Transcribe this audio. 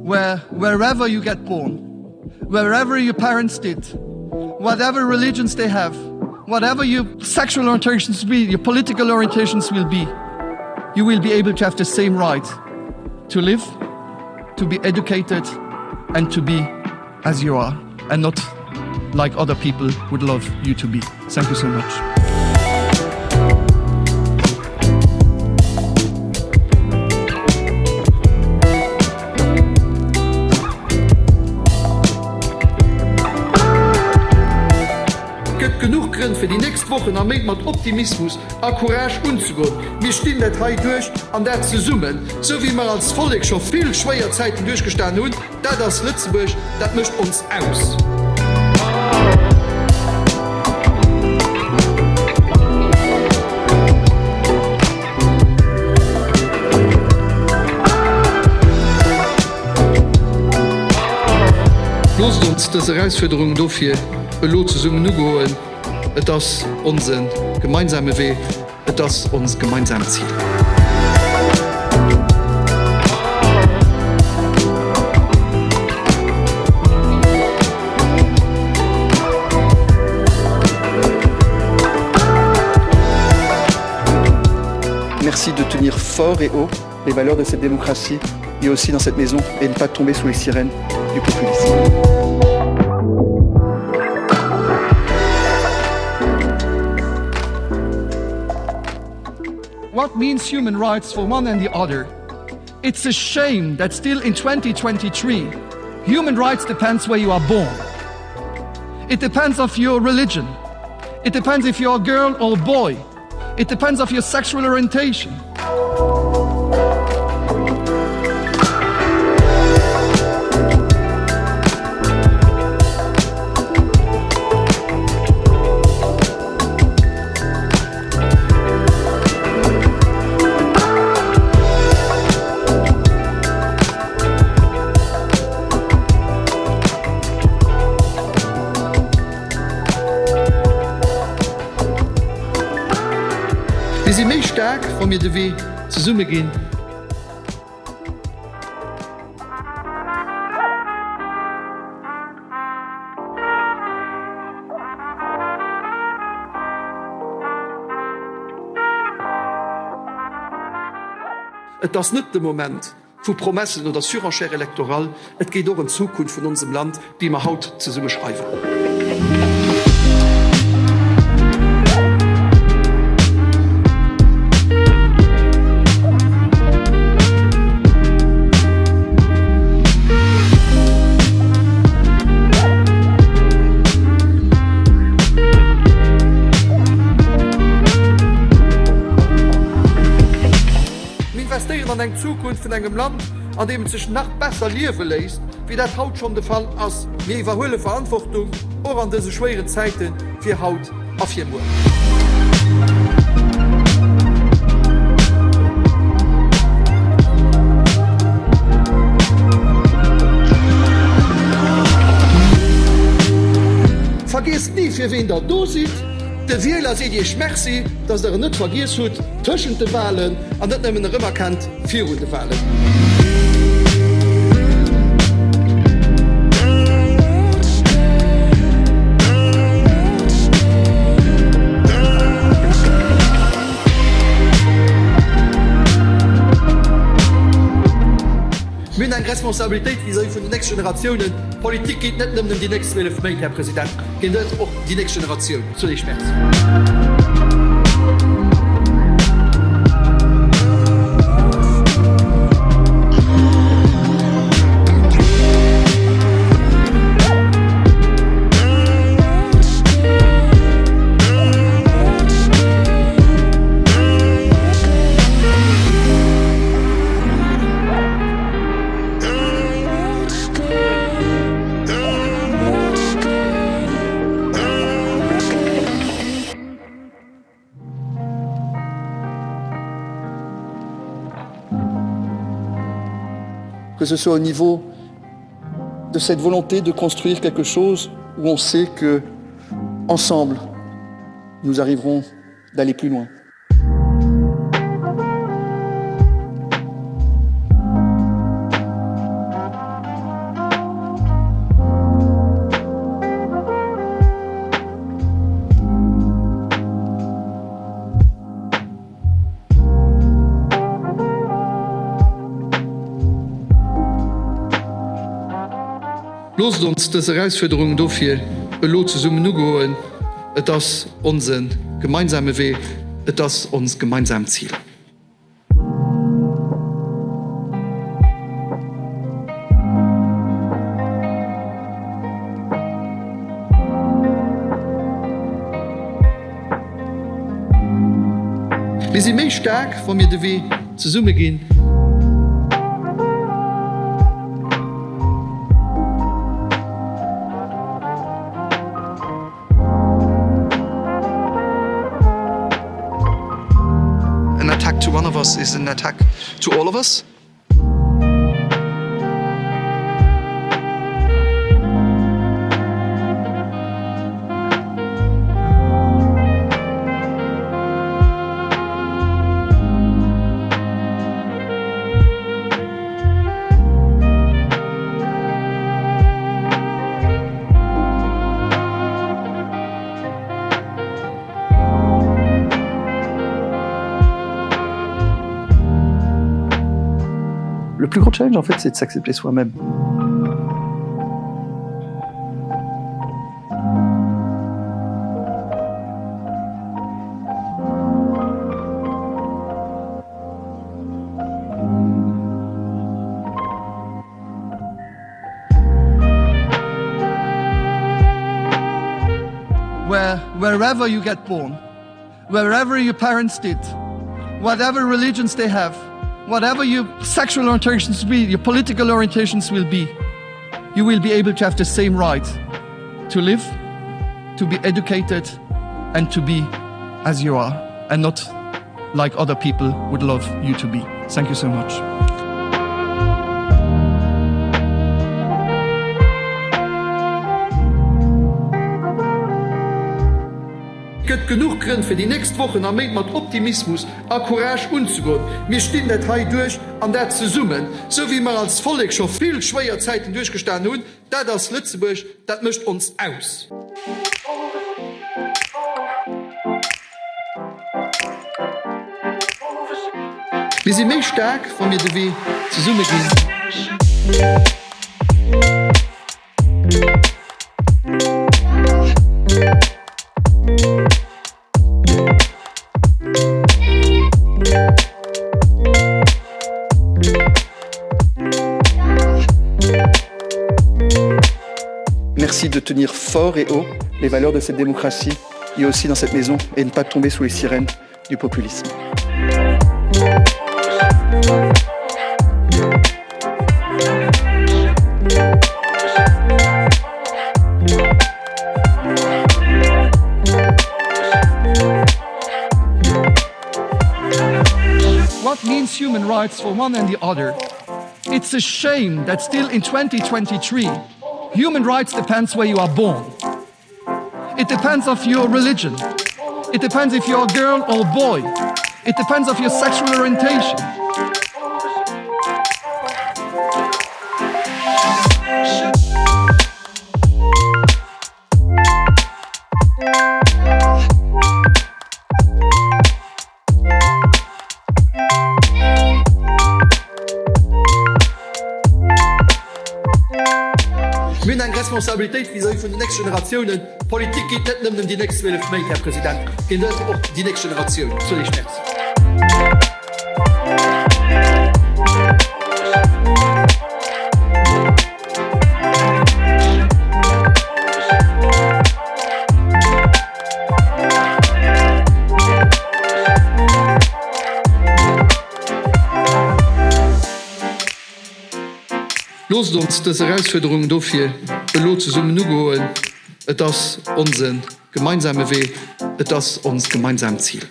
Where wherever you get born, wherever your parents did, whatever religions they have, whatever your sexual orientations be, your political orientations will be, you will be able to have the same right to live, to be educated and to be as you are and not like other people would love you to be. Thank you so much. Gëtt genuch Grënn fir déi nächst Wochen a Méint mat Optimismus a Courage unzegoen. Mir stinn dat hei duerch an dat zesummen, sou wéi mer als Vollek scho vill schwéier Zäiten duerchgestan hunn. Dat ass Lëtzebuerg, dat mécht ons aus. Loosst ons dës Erausfuerderungen dofir elo zesummen ugoen. Et ass onse gemeinsame Wee. Et ass onst gemeinsaamt Zil. Merci de tenir fort et haut les valeurs de cette démocratie et aussi dans cette maison et ne pas tomber sous les sirènes du populisme. What means human rights for one and the other? It's a shame that still in 2023 human rights depends where you are born. It depends of your religion. It depends if you're a girl or a boy. It depends of your sexual orientation. Mir si méi staark, wa mir de Wee zesumme ginn. Et ass net de Moment. Vu Promessen oder Surenchère électorale, et geet och ëm d'Zukunft vun onsem Land, déi mer haut zesumme schreiwen. Mir investéieren an eng Zukunft vun engem Land, an deem et sech nach besser liewe léisst, wéi dat haut schonn de Fall ass. Mir iwwerhuele Verantwortung, och an dëse schwéieren Zäiten, fir haut a fir muer. Vergiesst ni, fir ween Der do sidd. De Wieler seet Iech Merci, dass Der en net vergiess hutt tëschent de Walen an net nëmmen erëmerkennt virun de Walen. Mir hunn eng Responsabilitéit vis-à-vis vun den nächste Generatiounen. Politik geet net nëmmen ëm déi nächst 12 Méint, Här President, geet och déi nächst Generatioun. Zu Iech Merci. Que ce soit au niveau de cette volonté de construire quelque chose où on sait que ensemble nous arriverons d'aller plus loin. Loosst ons dës Erausfuerderungen dofir elo zesummen ugoen. Et ass onse gemeinsame Wee, et ass onst gemeinsaamt Zil. Mir si méi staark, wa mir de Wee zesumme ginn. An attack to one of us is an attack to all of us. Le plus grand challenge en fait c'est de s'accepter soi-même. Where wherever you get born, wherever your parents did, whatever religions they have, whatever your sexual orientations be, your political orientations will be, you will be able to have the same right to live, to be educated and to be as you are and not like other people would love you to be. Thank you so much. Gëtt genuch Grënn fir déi nächst Wochen a Méint mat Optimismus a Courage unzegoen. Mir stinn dat hei duerch an dat zesummen, sou wéi mer als Vollek scho vill schwéier Zäiten duerchgestanen hunn. Dat ass Lëtzebuerg, dat mécht ons aus. Mir si méi staark, wa mir de Wee zesumme ginn. Merci de tenir fort et haut les valeurs de cette démocratie et aussi dans cette maison et ne pas tomber sous les sirènes du populisme. What means human rights for one and the other? It's a shame that still in 2023 human rights depends where you are born. It depends of your religion. It depends if you're a girl or a boy. It depends of your sexual orientation. Mir hunn eng Responsabilitéit vis-à-vis vun den nächste Generatiounen. Politik geet net nëmmen ëm déi nächst 12 Méint, Här President, et geet och ëm déi nächst Generatioun. Ech soen Iech Merci. Loosst ons dës Erausfuerderungen dofir elo zesummen ugoen. Et ass onse gemeinsame Wee, et ass onst gemeinsaamt Zil.